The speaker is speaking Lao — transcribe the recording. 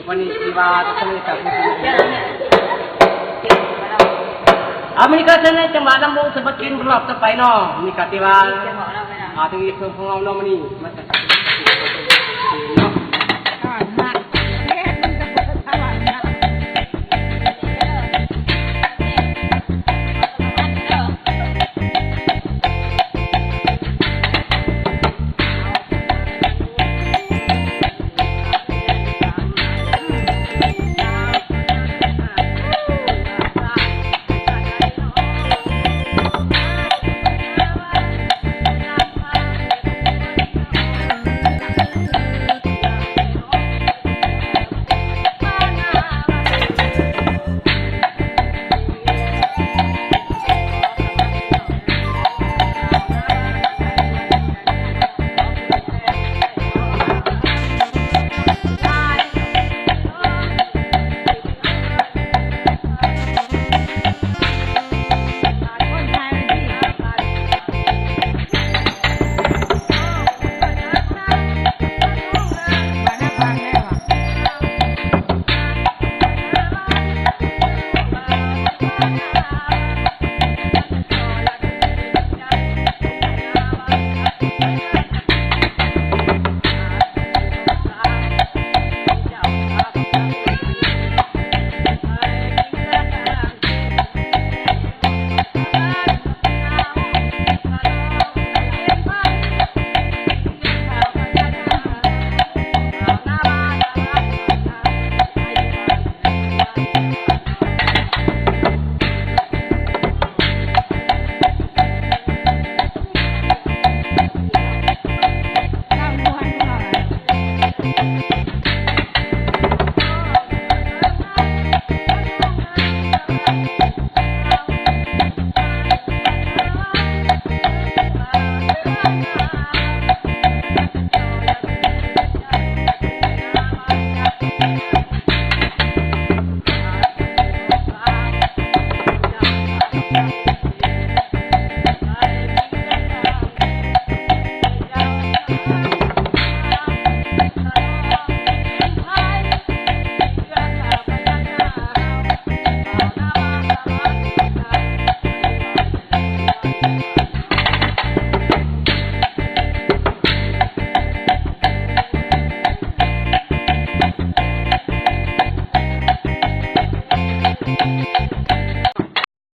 ວັນນີ້ທີ່ວ່າສະເໜີກັບອາເມລິກາເຊີນໃນຈັງຫວະລຳວົງສະບັດກິນລອບຕໍ່ໄປເນາະ. ອາເມລິກາທີ່ວ່າ ອາ ທັງອີກເພິ່ນຂອງເຮົາເນາະ ມື້ນີ້ມາຈາກເນາະ